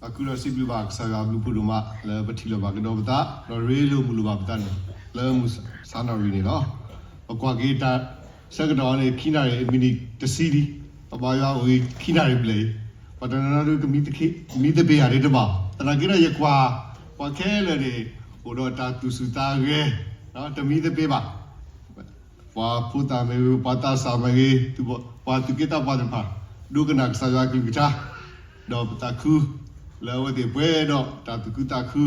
အခုဒီးစံးဘျုးဘၣ်ကစၢ်ယွၤအဘျုးဖးဒိၣ်မး လၢပထံၣ်လိာ်ဘၣ်ကဒီးပသး ဒီးရ့လိာ်မုာ်လိာ်ဘၣ်ပသးန့ၣ် လၢမုၢ်ဆါနံၤအံၤန့ၣ်လီၤ. ပကွၢ်က့ၤတၢ်ဆၢကတီၢ်န့ၣ် ခံနၣ်ရံၣ် မံးနံးတဆံလံ, ပဘါယွၤအိၣ်ဂ့ၤခံနၣ်ရံၣ်ဘျဲၣ်အံၤ, ပှၤတနီၤနီၤဒုး ကမံသပ့ၤယၤဒ်တဘၣ်, သနာ်က့ဒီးယကွၢ် ပှၤခဲလၢာ်န့ၣ် အိၣ်ဒီးတၢ်သူၣ်ဆူၣ်သးဂဲၤ, တမံသပ့ၤဘၣ်. ပှၤဖိသၣ်မ့ၢ်ဂ့ၤ, ပှၤသးစၢ်မ့ၢ်ဂ့ၤ, ပှၤသူၣ်က့သးပှၢ်သ့ၣ်တဖၣ် ဒိကနၣ်ကစၢ်ယွၤအကလုၢ်ကထါ, ဒီးပသးခု လၢအဝဲသ့ၣ်ပှဲၤဒီးတၢ်သူၣ်ခုသးခု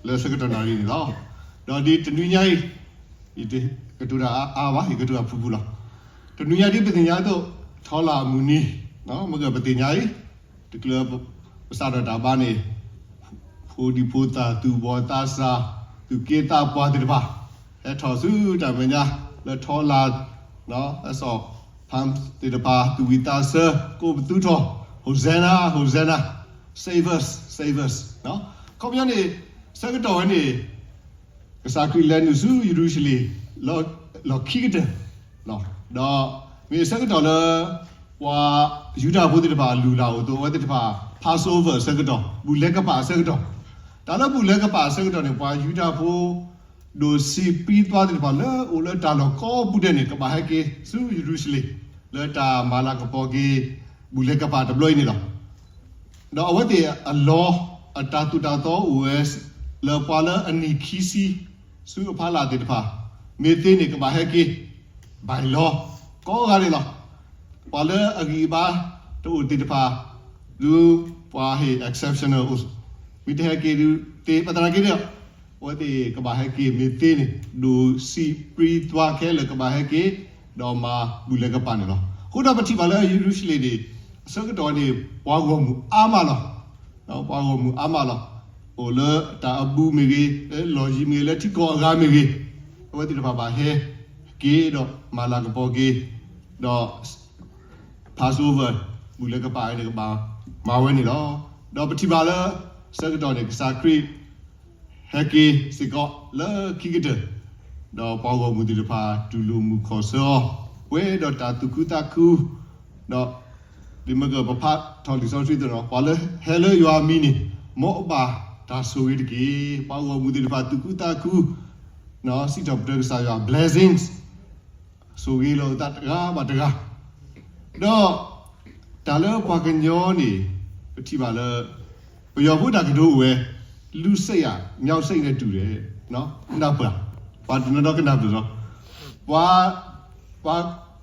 လၢဆၢကတီၢ်နၣ်ရံၣ်န့ၣ်လီၤ. ဒီးဒ်တနွံညါအံၤ ယတကတိၤတၢ်အါအါဘၣ်, ယကတိၤတၢ်ဖုၣ်ဖုၣ်လီၤ. တနွံညါဒ်ပသ့ၣ်ညါအသိး ထီလၣ်အမုၢ်နံၤ, မ့ၢ်ဂ့ၤပသ့ၣ်ညါအံၤ တချုးပစးထီၣ်တၢ်ဘါန့ၣ် ဖိဒံဖိသၣ် သူၣ်ဘီၣ်သးစၢ် သူၣ်က့သးပှၢ်သ့ၣ်တဖၣ် ဟဲထီၣ်ဆူတၢ်မဲာ်ညါ လၢထီလၣ် လၢစီၤဖါသ့ၣ်တဖၣ် သူၣ်ဝံၣ်သးဆၢ ကိးပသူထီၣ် Hosanna, Hosanna, save us, save us. အခီပညီန့ၣ် ဆၢကတီၢ်ဝဲန့ၣ် ကစၢ်ခရံာ်လဲၤနုာ်ဆူယရူၤၡလ့ၣ် လီၢ်ခံကတၢၢ်, ဒီးမ့ၢ်ဆၢကတီၢ်လၢ ပှၤယူဒၤဖိသ့ၣ်တဖၣ်အလုၢ်အလၢ်အိၣ်အသိး အဝဲသ့ၣ်တဖၣ် Passover အဆၢကတီၢ်, ဘူၣ်လဲၤကပာ်အဆၢကတီၢ်, တၢ်လၢဘူၣ်လဲၤကပာ်အဆၢကတီၢ်န့ၣ် ပှၤယူဒၤဖိ ဒိၣ်ဆံးပြံသွါသ့ၣ်တဖၣ်လၢအိၣ်လၢတၢ်လီၢ်ကိးပူၤဒဲးန့ၣ် ကဘၣ်ဟဲက့ၤဆူယရူၤၡလ့ၣ် လၢတၢ်မၤလၤကပီၤက့ၤ ဘူၣ်လဲၤကပာ်တဘျီအံၤန့ၣ်လီၤ. ဒီးအဝဲသ့ၣ်အလီၢ် အတၢ်သိၣ်တၢ်သီအိၣ်ဝဲ လၢပှၤလၢအနံၣ်ခံဆံ ဆူအဖီလာ်သ့ၣ်တဖၣ် မ့ၢ်သ့န့ၣ် ကဘၣ်ဟဲက့ၤ by law ကိးဂၤန့ၣ်လီၤ. ပှၤလၢအဂံၢ်အဘါတအိၣ်သ့ၣ်တဖၣ် ဒုးပှၤဟ့ၣ် exceptional အိၣ်, မ့ၢ်တဟဲက့ၤဒုးသ့ ဘၣ်သနာ်က့ဒီး အဝဲသ့ၣ်ကဘၣ်ဟဲက့ၤမ့ၢ်သ့န့ၣ် ဒိၣ်ဆံးပြံသွါခဲလၢာ်ကဘၣ်ဟဲက့ၤ ဒီးမၤဘူၣ်လဲၤကပာ်န့ၣ်လီၤ. အဃိဒီးပထံၣ်ဘၣ်လၢယရူၤၡလ့ၣ်န့ၣ် အဆၢကတီၢ်န့ၣ် ပှၤဂီၢ်မုၢ်အါမးလီၤ. ပှၤဂီၢ်မုၢ်အါမးလီၤ. အိၣ်လၢတၢ်အဘူးမ့ၢ်ဂ့ၤ, လၢလီၢ်ယံၤမ့ၢ်ဂ့ၤ, လၢထံကီၢ်အဂၤမ့ၢ်ဂ့ၤ, အဝဲသ့ၣ်တဖၣ်ဘၣ်ဟဲက့ၤဒီးမၤလၤကပီၤက့ၤ, ဒီး Passover ဘူၣ်လဲၤကပာ်န့ၣ် ကဘၣ်မၤဝဲန့ၣ်လီၤ. ဒီးပထံၣ်ဘၣ်လၢ ဆၢကတီၢ်န့ၣ် ကစၢ်ခရံာ် ဟဲက့ၤစ့ၢ်ကီးလၢခံကတၢၢ်, ဒီးပှၤဂီၢ်မုၢ်သ့ၣ်တဖၣ် တူၢ်လိာ်မုာ်ခီၣ်ဆၢအီၤ, ပှဲၤဒီးတၢ်သူၣ်ခုသးခု, ဒီး ဒ်မ့ၢ်ကပဖးထီၣ်လံာ်စီဆှံသ့ၣ်နီၤ ပှၤလၢဟဲလၢယွၤအမံၤန့ၣ် မ်အဘၣ်တၢ်ဆိၣ်ဂ့ၤတက့ၢ်. ပှၤဂီၢ်မုၢ်သ့ၣ်တဖၣ် သူၣ်ခုသးခု, စံးထီၣ်ပတြၢၤကစၢ်ယွၤ blessings ဆိၣ်ဂ့ၤလီၤအသးတဂၤဘၣ်တဂၤ. ဒီးတၢ်လၢပှၤကညီန့ၣ် ပထံၣ်ဘၣ်လၢ ပယီၤဖိတၢ်ကတိၤအိၣ်ဝဲ, လူ့စိတ်ကမျောက်စိတ်နဲ့တူတယ်, ကနၢ်ပၢၢ်, ပှၤတနီၤနီၤကနၢ်ပၢၢ်လီၤ. ပှၤ ပှၤ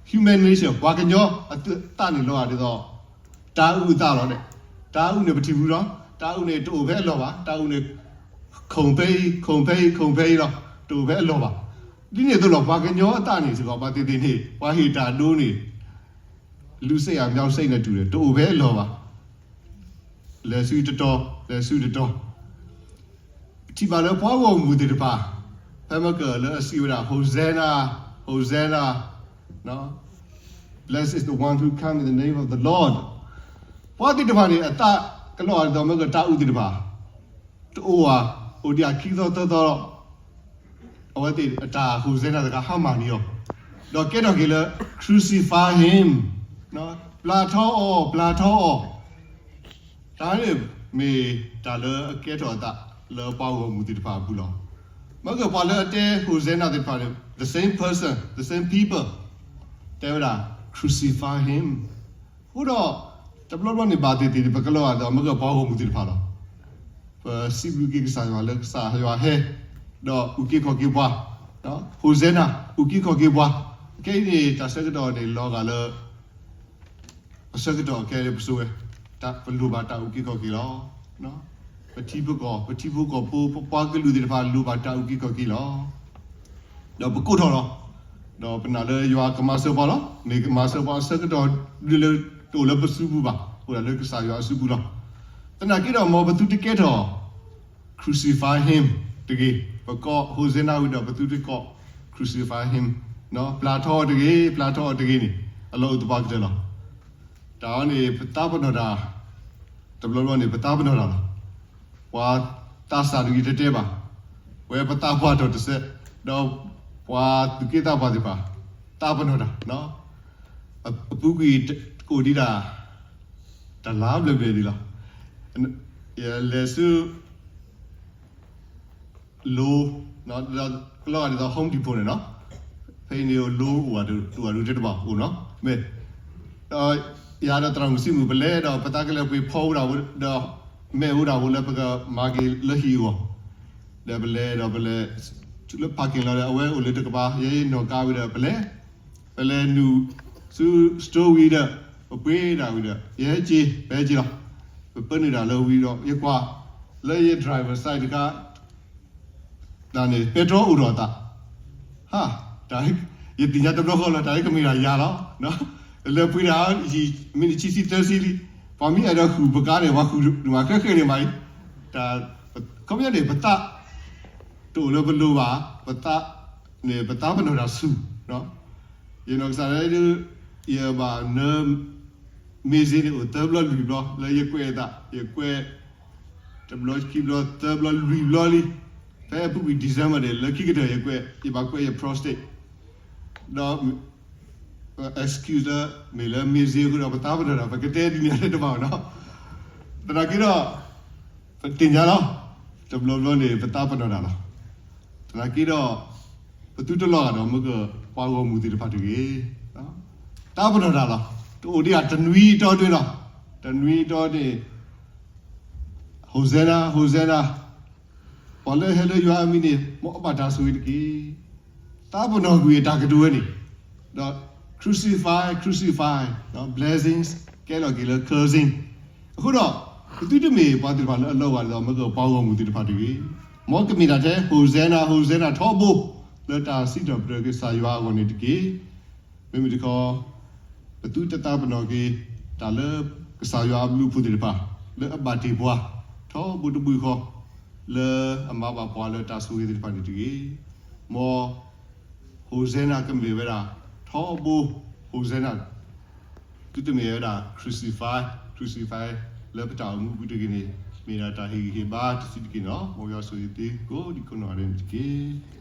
human nature ပှၤကညီအသးန့ၣ်လီၤဂာ်ဒ်သိး တၤအုးအသးလီၤ. တၤအုးန့ၣ် ပထံၣ်ဘူးလီၤ. တၤအုးန့ၣ် တအိၣ်ဖဲအလီၢ်ဘၣ်. တၤအုးန့ၣ် ခုန်ဖဲအံၤ ခုန်ဖဲအံၤ ခုန်ဖဲအံၤလီၤ. တအိၣ်ဖဲအလီၢ်ဘၣ်. ဒ်န့ၣ်အသိးလီၤ ပှၤကညီအသးန့ၣ်စ့ၢ်ကီး ဘၣ်သ့ၣ်သ့ၣ်န့ၣ် ပှၤဟ့ၣ်တၢ်ဒိန့ၣ် လူ့စိတ်ကမျောက်စိတ်နဲ့တူတယ်, တအိၣ်ဖဲအလီၢ်ဘၣ်. လဲၤဆူတတီၤ လဲၤဆူတတီၤ. ပထံၣ်ဘၣ်လၢပှၤဂီၢ်မုၢ်သ့ၣ်တဖၣ် ဖဲမ့ၢ်ကလၢအစံးဝဲဒၣ် Hosanna, Hosanna, Blessed is the one who come in the name of the Lord. ပှၤသ့ၣ်တဖၣ်န့ၣ် အသးကလီၤဂာ်ဒ်သိးမ့ၢ်ကတၤအုးသ့ၣ်တဖၣ် တအိၣ်ဧါ, အိၣ်ဒံးအခံသီသၢသီလီၤ. အဝဲသ့ၣ်အတၢ် Hosanna တခါ ဟါမၢ်န့ၢ်အီၤ, ဒီးကဲထီၣ်က့ၤလၢ crucify him, ပျၢ်ထီအီၤ, ပျၢ်ထီအီၤ. တၢ်န့ၣ်မ့ၢ်တၢ်လၢအကဲထီၣ်အသးလၢပှၤဂီၢ်မုၢ်သ့ၣ်တဖၣ်အပူၤလီၤ. မ့ၢ်ကပှၤလၢအတဲ Hosanna သ့ၣ်တဖၣ်န့ၣ် the same person, the same people တဲဝဲဒၣ် crucify him. အဃိဒီး တဘျီဘျီန့ၣ် ဘၣ်သ့ၣ်သ့ၣ်န့ၣ် ပကလီၤဂာ်ဒ်သိး မ့ၢ်ကပှၤဂီၢ်မုၢ်သ့ၣ်တဖၣ်လီၤ. ပစံးဘျုးက့ၤကစၢ်ယွၤလၢကစၢ်ယွၤဟဲ ဒီးအုၣ်က့ၤခီၣ်က့ၤပှၤ, Hosanna အုၣ်က့ၤခီၣ်က့ၤပှၤ. ခဲအံၤန့ၣ် တၢ်ဆၢကတီၢ်န့ၣ် လီၤဂာ်လၢ ပဆၢကတီၢ်ခဲအံၤ ပစိၤဝဲ ပလိၣ်ဘၣ်တၢ်အုၣ်က့ၤခီၣ်က့ၤလီၤ. ပထံပကီၢ်, ပထံဖိကီၢ်ဖိ, ပပှၤကလုာ်သ့ၣ်တဖၣ် လိၣ်ဘၣ်တၢ်အုၣ်က့ၤခီၣ်က့ၤလီၤ. ဒီးပကိးထီၣ်လီၤ. ဒီးပနာ်လၢယွၤကမၤစၢၤပှၤလီၤ. မ့ၢ်ကမၤစၢၤပှၤအဆၢကတီၢ်ဒ်လဲၣ် တအိၣ်လၢပစုပူၤဘၣ်, အိၣ်ဒၣ်လၢကစၢ်ယွၤအစုပူၤလီၤ. သနာ်က့ဒီး မ်ပသုတကဲထီၣ် crucify him တဂ့ၤ. ပကိး Hosanna ဝံၤဒီး ပသုတကိး crucify him, ပျၢ်ထီအီၤတဂ့ၤ, ပျၢ်ထီအီၤတဂ့ၤန့ၣ် အလီၢ်အိၣ်သပှၢ်ကတၢၢ်လီၤ. တၢ်အံၤန့ၣ် ပသးပနီၣ်တၢ်, တဘျီဘျီန့ၣ် ပသးပနီၣ်တၢ်လီၤ. ပှၤသးစၢ်တဂ့ၤတတဲဘၣ်, ဝဲပသးပှၢ်တီၢ်တစဲး, ဒီးပှၤသူၣ်က့သးပှၢ်သ့ၣ်တဖၣ် သးပနီၣ်တၢ်, အပူၤကွံာ်ကအိၣ်ဒံးတၢ် တလါဘျဲၣ်ဘျဲၣ်ဒံးလီၤ. ယလဲၤဆူ Lowe's, ကလီၤဂာ်ဒ်သိး Home Depot န့ၣ်နီၤ, ဖဲအံၤန့ၣ် Lowe's အိၣ်ဝဲဒၣ်တဘၣ်အိၣ်နီၤ, မ့ၢ် ယၤဒီးသရၣ်မုၣ်စံမုၣ် ပလဲၤဒီး ပသးကလဲၤပှ့ၤဖီအိၣ်ဒၣ်ဝဲဒီး မဲအိၣ်ဒၣ်ဝဲလၢပကမၤက့ၤလၢဟံၣ်အဂီၢ်, ဒီးပလဲၤဒီးပလဲၤ လၢ parking lot ဒီး အဝဲအိၣ်လၢတကပၤ ယဲနီၢ်ကါဝံၤဒီး ပလဲၤ ပလဲၤနုာ်ဆူ store ဝံၤဒီး ပပှ့ၤဒၣ်ဝံၤဒီး ယဟဲက့ၤ ပဟဲက့ၤလီၤ. ပပၢနုာ်ဒၣ်လၢဝံၤဒီး ယကွၢ်လၢယ driver side တခါ တၢ်န့ၣ် ပဲတြီအိၣ်ဒီးအသး, ဟါ, တၢ် ယသ့ၣ်ညါတဘျီဃီလီၤ, တၢ်အံၤကမ့ၢ်ဒၣ်ယၤလီၤ. လဲၤပှ့ၤဒၣ် မ့ၢ်နံၣ်ခံဆံသၢဆံလံ, ပှၤမ့ၢ်အဲၣ်ဒိးဃုာ်ပကါန့ၣ် ပှၤဃုာ်မၤဃဲဃဲန့ၣ်မးအံၤ, တၢ် ခီပညီန့ၣ် ပသး တအိၣ်လၢပလိၤဘၣ်, ပသးန့ၣ် ပသးပနီၣ်တၢ်ဆူၣ်, ယနီၢ်ကစၢ်ဒၣ်ဒုး ယဘၣ်နၢ Macy's န့ၣ် အိၣ်သၢဘျီလွံၢ်ဘျီ လၢယကွဲးအသး, ယကွဲး တဘျီခံဘျီသၢဘျီလွံၢ်ဘျီလံ, ဖဲအပူၤကွံာ် December န့ၣ် လၢခံကတၢၢ်ယကွဲး ယဘၣ်ကွဲးယ prostate ဒီး excuse လၢ မ့ၢ်လၢ Macy's အဃိဒီး ပသးပနီၣ်တၢ် ပကတဲဒ်န့ၣ်လၢတဘၣ်နီၤ, သနာ်က့ဒီး ပသ့ၣ်ညါလီၤ, တဘျီဘျီန့ၣ် ပသးပနီၣ်တၢ်လီၤ. သနာ်က့ဒီး ပသုတလီၤဂာ်ဒီး မ့ၢ်ကပှၤဂီၢ်မုၢ်သ့ၣ်တဖၣ်တဂ့ၤ, သးပနီၣ်တၢ်လီၤ. တအိၣ်ဒံးဧါ တနွံအတီဒၣ်လီၤ, တနွံအတီန့ၣ် Hosanna, Hosanna, ပှၤလၢအဟဲလၢယွၤအမံၤန့ၣ် မ်အဘၣ်တၢ်ဆိၣ်ဂ့ၤတက့ၢ်. သးပနီၣ်ကွံာ်အတၢ်ကတိၤဝဲန့ၣ်, ဒီး crucify, crucify, blessings ကဲထီၣ်က့ၤလၢ cursing. အဃိဒီး ပသုတမ့ၢ်ပှၤသ့ၣ်တဖၣ်လၢအလီၤဂာ်ဒ်သိး မ့ၢ်ကပှၤဂီၢ်မုၢ်သ့ၣ်တဖၣ်တဂ့ၤ, မ်ကမ့ၢ်ဒၣ်ထဲ Hosanna, Hosanna ထီဘိ လၢတၢ်စံးထီၣ်ပတြၢၤကစၢ်ယွၤအဂီၢ်န့ၣ်တက့ၢ်. မ့မ့ၢ်တခီ ပသုတသးပနီၣ်က့ၤ တၢ်လၢကစၢ်ယွၤအဘျုးအဖှိၣ်သ့ၣ်တဖၣ် လၢအဘၣ်တ့ၢ်ပှၤ ထီဘိတဘိဃီ လၢအမၤဘၣ်ပှၤလၢတၢ်ဆိၣ်ဂ့ၤသ့ၣ်တဖၣ်န့ၣ်တဂ့ၤ, မ် Hosanna ကမ့ၢ်ဝဲဒၣ် ထီဘိ Hosanna သုတမ့ၢ်ဝဲဒၣ် crucify, crucify လၢပတၢ်အိၣ်မူပူၤတဂ့ၤန့ၣ် မ့ၢ်ဒၣ်တၢ်ဟ့ၣ်ဂံၢ်ဟ့ၣ်ဘါတစုတက့ၢ်နီၤ. မ်ယွၤဆိၣ်ဂ့ၤသုကိးဒံကိးနီၢ်ဂၤဒဲးန့ၣ်တက့ၢ်.